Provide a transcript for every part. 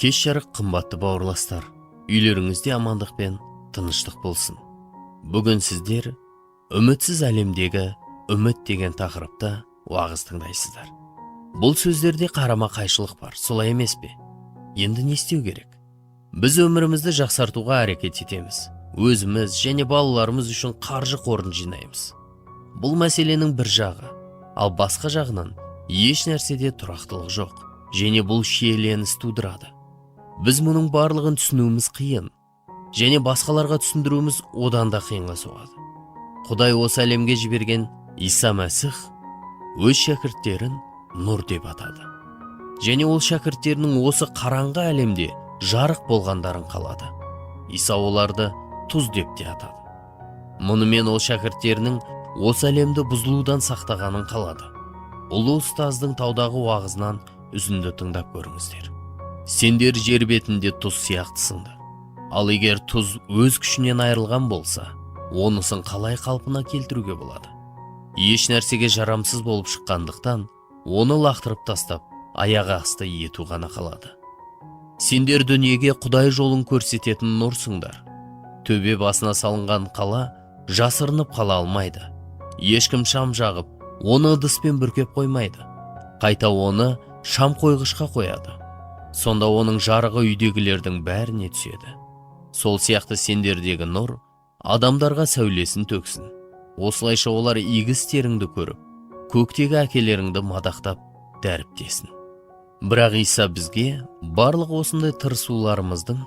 Кеш жарық, қымбатты бауырластар! Үйлеріңізде амандық пен тыныштық болсын. Бүгін сіздер «Үмітсіз әлемдегі үміт» деген тақырыпта уағыз тыңдайсыздар. Бұл сөздерде қарама қайшылық бар, солай емес пе? Енді не істеу керек? Біз өмірімізді жақсартуға әрекет етеміз, өзіміз және балаларымыз үшін қаржы қорын жинаймыз. Бұл мәселенің бір жағы. Ал басқа жағынан еш нәрседе тұрақтылық жоқ және бұл шиеленіс тудырады. Біз мұның барлығын түсінуіміз қиын және басқаларға түсіндіруіміз одан да қиынға соғады. Құдай осы әлемге жіберген Иса Мәсіх өз шәкірттерін нұр деп атады және ол шәкірттерінің осы қараңғы әлемде жарық болғандарын қалады. Иса оларды тұз деп те атады. Мұнымен ол шәкірттерінің осы әлемді бұзылудан сақтағанын қалады. Ұлы ұстаздың таудағы уағызынан үзінді тыңдап көріңіздер. «Сендер жер бетінде тұз сияқтысыңдар. Ал егер тұз өз күшінен айырылған болса, онысын қалай қалпына келтіруге болады? Еш нәрсеге жарамсыз болып шыққандықтан, оны лақтырып тастап, аяқ асты ету ғана қалады. Сендер дүниеге Құдай жолын көрсететін нұрсыңдар. Төбе басына салынған қала жасырынып қала алмайды. Ешкім шам жағып, оны ыдыспен бүркеп қоймайды. Қайта оны шам қойғышқа қояды. Сонда оның жарығы үйдегілердің бәріне түседі. Сол сияқты сендердегі нұр адамдарға сәулесін төксін. Осылайша олар игі істеріңді көріп, көктегі әкелеріңді мадақтап, дәріптесін». Бірақ Иса бізге барлық осындай тырысуларымыздың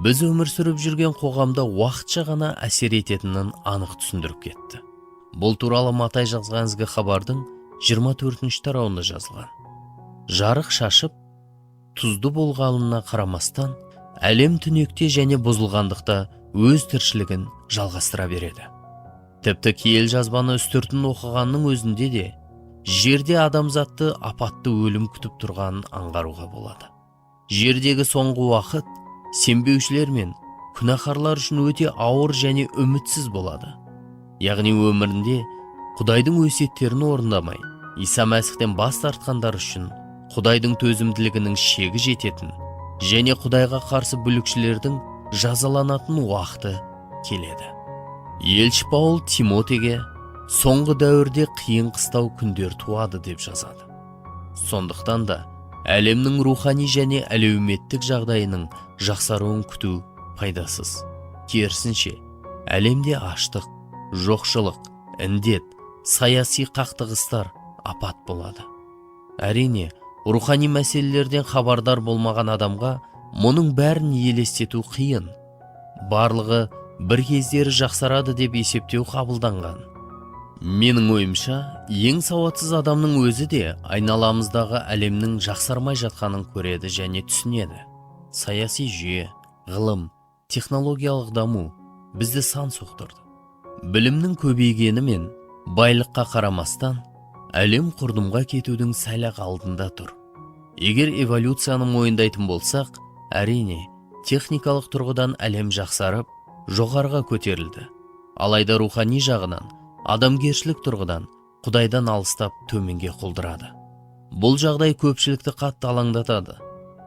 біз өмір сүріп жүрген қоғамда уақытша ғана әсер ететінін анық түсіндіріп кетті. Бұл туралы Матай жазған ізгі хабардың 24 тарауында жазылған. Жарық шашып, тұзды болғанына қарамастан, әлем түнекте және бұзылғандықта өз тіршілігін жалғастыра береді. Тіпті киелі жазбаны үстіртін оқығанның өзінде де жерде адамзатты апатты өлім күтіп тұрғанын аңғаруға болады. Жердегі соңғы уақыт сенбеушілер мен күнәһарлар үшін өте ауыр және үмітсіз болады. Яғни өмірінде Құдайдың өсиеттерін орындамай, Иса Мәсіхтен бас тартқандар үшін Құдайдың төзімділігінің шегі жететін және Құдайға қарсы бүлікшілердің жазаланатын уақыты келеді. Елші Паул Тимотеге «Соңғы дәуірде қиын қыстау күндер туады» деп жазады. Сондықтан да әлемнің рухани және әлеуметтік жағдайының жақсаруын күту пайдасыз. Керісінше, әлемде аштық, жоқшылық, індет, саяси қақтығыстар, апат болады. Әрине, рухани мәселелерден хабардар болмаған адамға мұның бәрін елестету қиын. Барлығы бір кездері жақсарады деп есептеу қабылданған. Менің ойымша, ең сауатсыз адамның өзі де айналамыздағы әлемнің жақсармай жатқанын көреді және түсінеді. Саяси жүйе, ғылым, технологиялық даму бізді сан соқтырды. Білімнің көбейгені мен байлыққа қарамастан, әлем құрдымға кетудің сәл ақ алдында тұр. Егер эволюцияны мойындайтын болсақ, әрине, техникалық тұрғыдан әлем жақсарып, жоғарыға көтерілді. Алайда рухани жағынан, адамгершілік тұрғыдан Құдайдан алыстап, төменге құлдырады. Бұл жағдай көпшілікті қатты алаңдатады.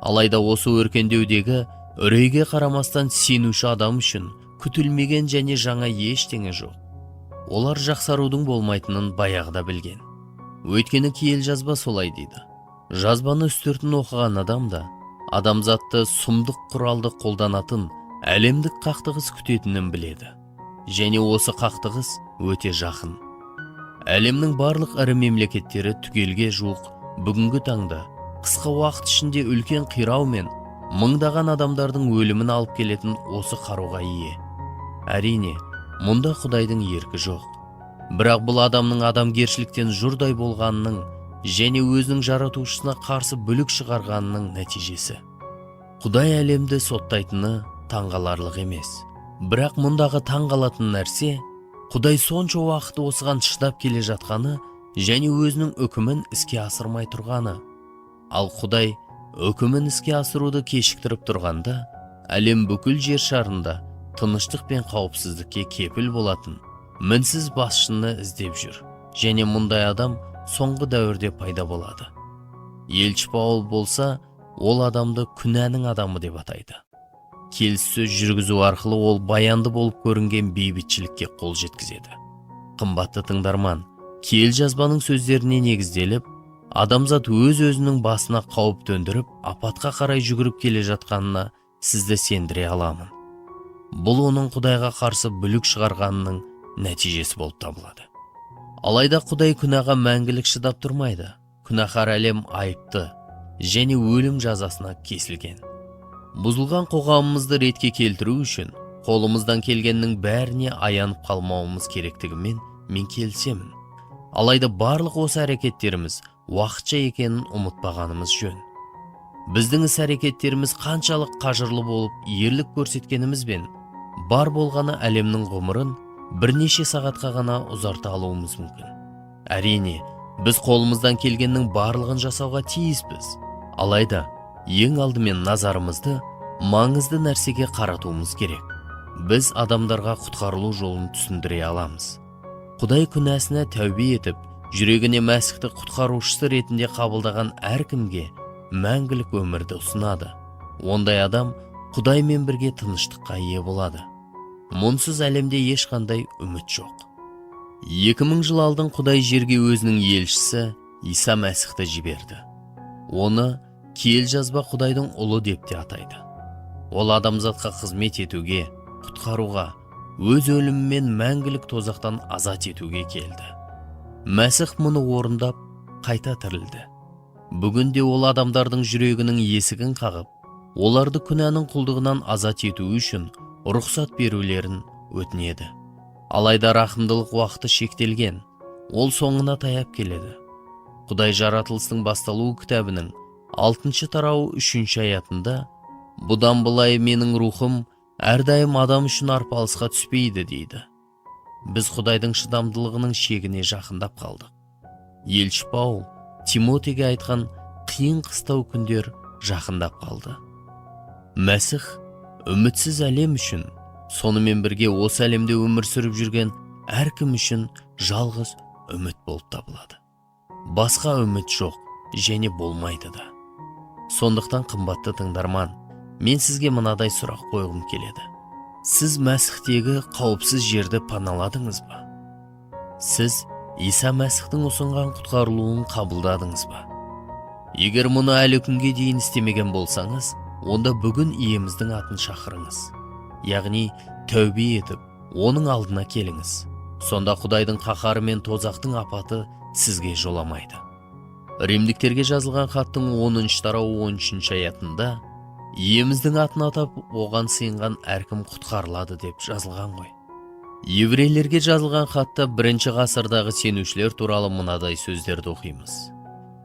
Алайда осы өркендеудегі үрейге қарамастан, сенуші адам үшін күтілмеген және жаңа ештеңе жоқ. Олар жақсарудың болмайтынын баяғыда білген, өйткені киелі жазба солай дейді. Жазбаны үстіртін оқыған адам да адамзатты сұмдық құралды қолданатын әлемдік қақтығыс күтетінін біледі және осы қақтығыс өте жақын. Әлемнің барлық ірі мемлекеттері түгелге жуық бүгінгі таңда қысқа уақыт ішінде үлкен қирау мен мыңдаған адамдардың өлімін алып келетін осы қаруға ие. Әрине, мұнда Құдайдың еркі жоқ. Бірақ бұл адамның адамгершіліктен жұрдай болғанының және өзінің жаратушысына қарсы бүлік шығарғанының нәтижесі. Құдай әлемді соттайтыны таңғаларлық емес. Бірақ мұндағы таңғалатын нәрсе – Құдай сонша уақыт осыған шыдап келе жатқаны және өзінің үкімін іске асырмай тұрғаны. Ал Құдай үкімін іске асыруды кешіктіріп тұрғанда, әлем бүкіл жер шарында тыныштық пен қауіпсіздікке кепіл болатын мінсіз басшыны іздеп жүр және мұндай адам соңғы дәуірде пайда болады. Елші Паул болса, Ол адамды күнәнің адамы деп атайды. Келіссөз жүргізу арқылы ол баянды болып көрінген бейбітшілікке қол жеткізеді. Қымбатты тыңдарман, киелі жазбаның сөздеріне негізделіп, адамзат өз өзінің басына қауіп төндіріп, апатқа қарай жүгіріп келе жатқанына сізді сендіре аламын. Бұл оның Құдайға қарсы бүлік шығарғанының нәтижесі болып табылады. Алайда Құдай күнәға мәңгілік шыдап тұрмайды. Күнәһар әлем айыпты және өлім жазасына кесілген. Бұзылған қоғамымызды ретке келтіру үшін қолымыздан келгеннің бәріне аянып қалмауымыз керектігімен мен келісемін. Алайда барлық осы әрекеттеріміз уақытша екенін ұмытпағанымыз жөн. Біздің іс әрекеттеріміз қаншалық қажырлы болып, ерлік көрсеткенімізбен, бар болғаны әлемнің ғұмырын бірнеше сағатқа ғана ұзарта алуымыз мүмкін. Әрине, біз қолымыздан келгеннің барлығын жасауға тиіспіз. Алайда ең алдымен назарымызды маңызды нәрсеге қаратуымыз керек. Біз адамдарға құтқарылу жолын түсіндіре аламыз. Құдай күнәсіне тәубе етіп, жүрегіне Мәсіхті құтқарушысы ретінде қабылдаған әркімге мәңгілік өмірді ұсынады. Ондай адам Құдаймен бірге тыныштыққа ие болады. Мұнсыз әлемде ешқандай үміт жоқ. 2000 жыл алдын Құдай жерге өзінің елшісі Иса Мәсіхті жіберді. Оны киелі жазба Құдайдың ұлы деп те атайды. Ол адамзатқа қызмет етуге, құтқаруға, өз өлімімен мәңгілік тозақтан азат етуге келді. Мәсіх мұны орындап, қайта тірілді. Бүгінде ол адамдардың жүрегінің есігін қағып, оларды күнәнің құлдығынан азат ету үшін рұқсат берулерін өтінеді. Алайда рақымдылық уақыты шектелген, ол соңына таяп келеді. Құдай жаратылыстың басталуы кітабының алтыншы тарауы, үшінші аятында: «Бұдан былай менің рухым әрдайым адам үшін арпалысқа түспейді», – дейді. Біз Құдайдың шыдамдылығының шегіне жақындап қалдық. Елші Паул Тимотейге айтқан қиын қыстау күндер жақындап қалды. Мәсіх үмітсіз әлем үшін, сонымен бірге осы әлемде өмір сүріп жүрген әркім үшін жалғыз үміт болып табылады. Басқа үміт жоқ және болмайды да. Сондықтан, қымбатты тыңдарман, мен сізге мынадай сұрақ қойғым келеді: сіз Мәсіхтегі қауіпсіз жерді паналадыңыз ба? Сіз Иса Мәсіхтің ұсынған құтқарылуын қабылдадыңыз ба? Егер мұны әлі күнге дейін істемеген болсаңыз, онда бүгін Иеміздің атын шақырыңыз, яғни тәубе етіп, оның алдына келіңіз. Сонда Құдайдың қаһары мен тозақтың апаты сізге жоламайды. Римдіктерге жазылған хаттың 10 тарауы, 13 аятында: «Иеміздің атын атап, оған сыйынған әркім құтқарылады», – деп жазылған ғой. Еврейлерге жазылған хатта бірінші ғасырдағы сенушілер туралы мынадай сөздерді оқимыз: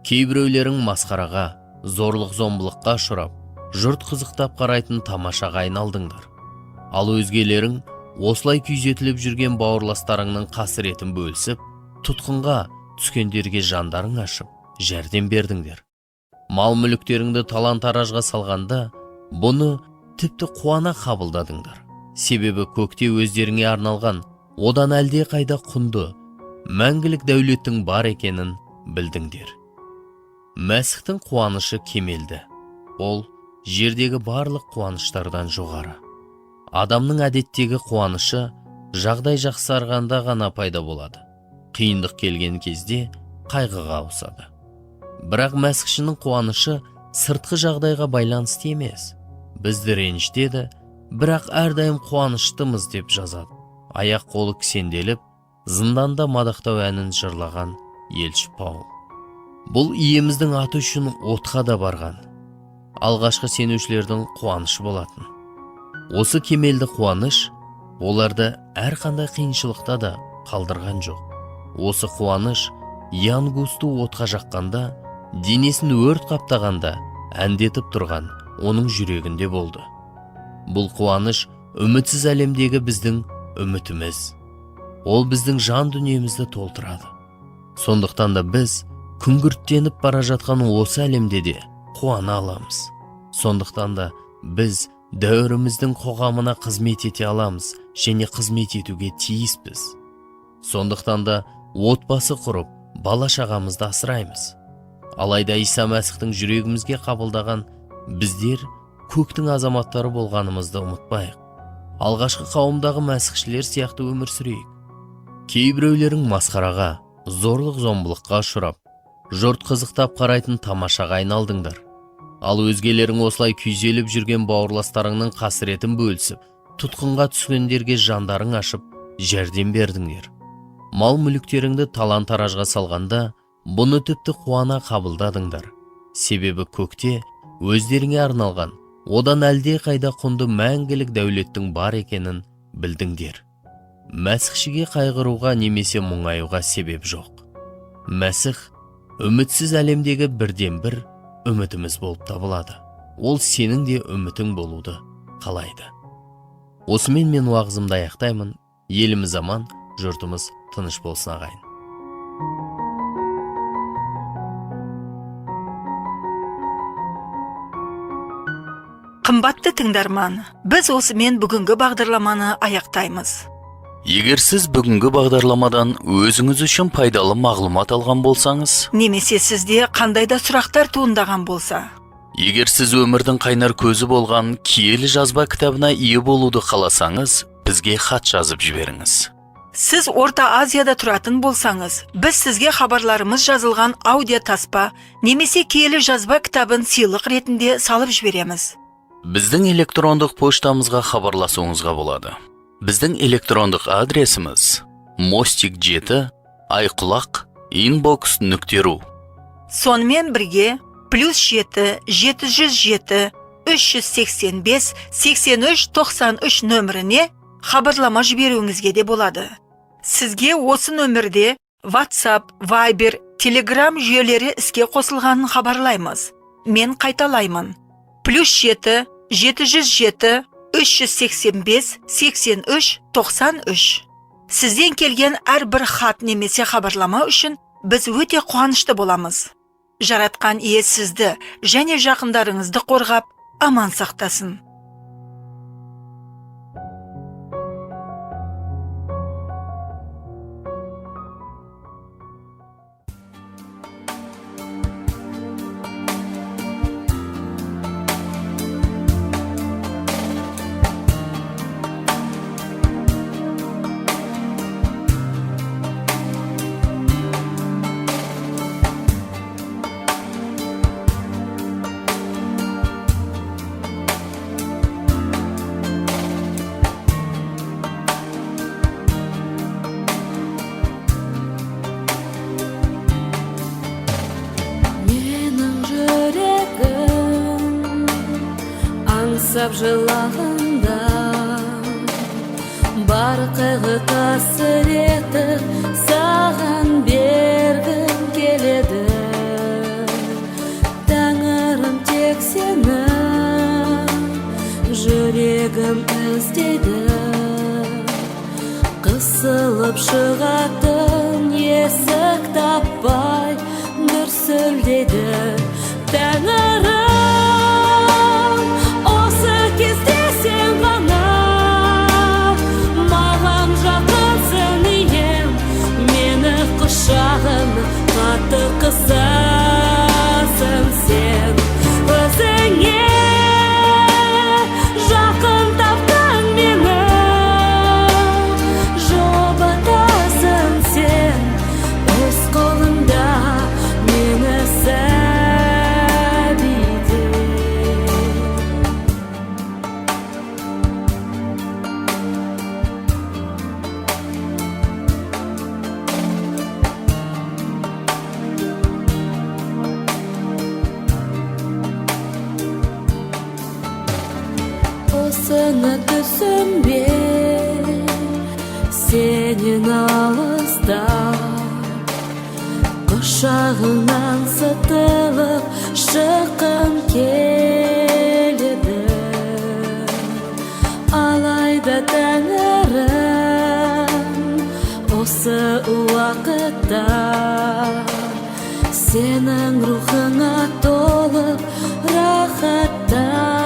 «Кейбіреулерің масқараға, зорлық зомбылыққа ұшырап, жұрт қызықтап қарайтын тамашаға айналдыңдар. Ал өзгелерің осылай күйзелтіліп жүрген бауырластарыңның қасіретін бөлісіп, тұтқынға түскендерге жандарың ашып, жәрдем бердіңдер. Мал мүліктеріңді талан таражға салғанда, бұны тіпті қуана қабылдадыңдар. Себебі көкте өздеріңе арналған одан әлде қайда құнды мәңгілік дәулеттің бар екенін білдіңдер». Мәсіхтің қуанышы кемелді. Ол жердегі барлық қуаныштардан жоғары. Адамның әдеттегі қуанышы жағдай жақсарғанда ғана пайда болады, қиындық келген кезде қайғыға ауысады. Бірақ мәсіхшінің қуанышы сыртқы жағдайға байланысты емес. «Бізді ренжітеді, бірақ әрдайым қуаныштымыз», – деп жазады аяқ қолы кісенделіп, зынданда мадақтау әнін жырлаған елші Паул. Бұл Иеміздің аты үшін отқа да барған алғашқы сенушілердің қуанышы болатын. Осы кемелді қуаныш оларды әрқандай қиыншылықта да қалдырған жоқ. Осы қуаныш Ян Густы отқа жаққанда, денесін өрт қаптағанда әндетіп тұрған оның жүрегінде болды. Бұл қуаныш үмітсіз әлемдегі біздің үмітіміз. Ол біздің жан дүниемізді толтырады. Сондықтан да біз күңгірттеніп бара жатқан осы әлемде де қуана аламыз. Сондықтан да біз дәуіріміздің қоғамына қызмет ете аламыз және қызмет етуге тиіспіз. Сондықтан да отбасы құрып, бала шағамызды асыраймыз. Алайда Иса Мәсіхтің жүрегімізге қабылдаған Біздер көктің азаматтары болғанымызды ұмытпайық. Алғашқы қауымдағы мәсіхшілер сияқты өмір сүрейік. Кейбіреулерің масқараға, зорлық-зомбылыққа ұшырап, жұрт қызықтап қарайтын тамашаға айналдыңдар. Ал өзгелерің осылай күйзеліп жүрген бауырластарыңның қасіретін бөлісіп, тұтқынға түскендерге жандарың ашып, жәрдем бердіңдер. Мал мүліктеріңді талан-таражға салғанда, бұны тіпті қуана қабылдадыңдар. Себебі көкте өздеріңе арналған, одан әлде қайда құнды мәңгілік дәулеттің бар екенін білдіңдер. Мәсіхшіге қайғыруға немесе мұңаюға себеп жоқ. Мәсіх үмітсіз әлемдегі бірден бір үмітіміз болып табылады. Ол сенің де үмітің болуды қалайды. Осымен мен уағызымды аяқтаймын. Еліміз аман, жұртымыз тыныш болсын, ағайын. Қымбатты тыңдарман, біз осымен бүгінгі бағдарламаны аяқтаймыз. Егер сіз бүгінгі бағдарламадан өзіңіз үшін пайдалы мағлұмат алған болсаңыз, Немесе сізде қандай да сұрақтар туындаған болса, егер сіз өмірдің қайнар көзі болған киелі жазба кітабына ие болуды қаласаңыз, бізге хат жазып жіберіңіз. Сіз Орта Азияда тұратын болсаңыз, біз сізге хабарларымыз жазылған аудио таспа немесе киелі жазба кітабын сыйлық ретінде салып жібереміз. Біздің электрондық поштамызға хабарласуыңызға болады. Біздің электрондық адресіміз: мостик 7 айқұлақ inbox.ru. Сонымен бірге +7 707 385 83 93 нөміріне хабарлама жіберуіңізге де болады. Сізге осы нөмірде WhatsApp, Viber, Telegram жүйелері іске қосылғанын хабарлаймыз. Мен қайталаймын: +7 707 385 83 93. Сізден келген әрбір хат немесе хабарлама үшін біз өте қуанышты боламыз. Жаратқан ие сізді және жақындарыңызды қорғап, аман сақтасын. Менің жүрегім аңсап жылағанда, бар қайғы қасіретті саған бергім келеді. Тәңірім, тек сені жүрегім іздейді, қысылып шығатын есік таппай дүрсілдейді. Тәңірім, осы кезде сен ғана маған жақынсың, ием, мені құшағыңа қатты қысасың. Сен өзіңе жақын таптың мені, жұбатасың сен өз қолыңда мені сәбидей. Осыны түсінбей, сенен алыста, құшағыңнан сытылып шыққым келеді. Алайда, тәңірім, осы уақытта сенің рухыңа толып рахаттанамын.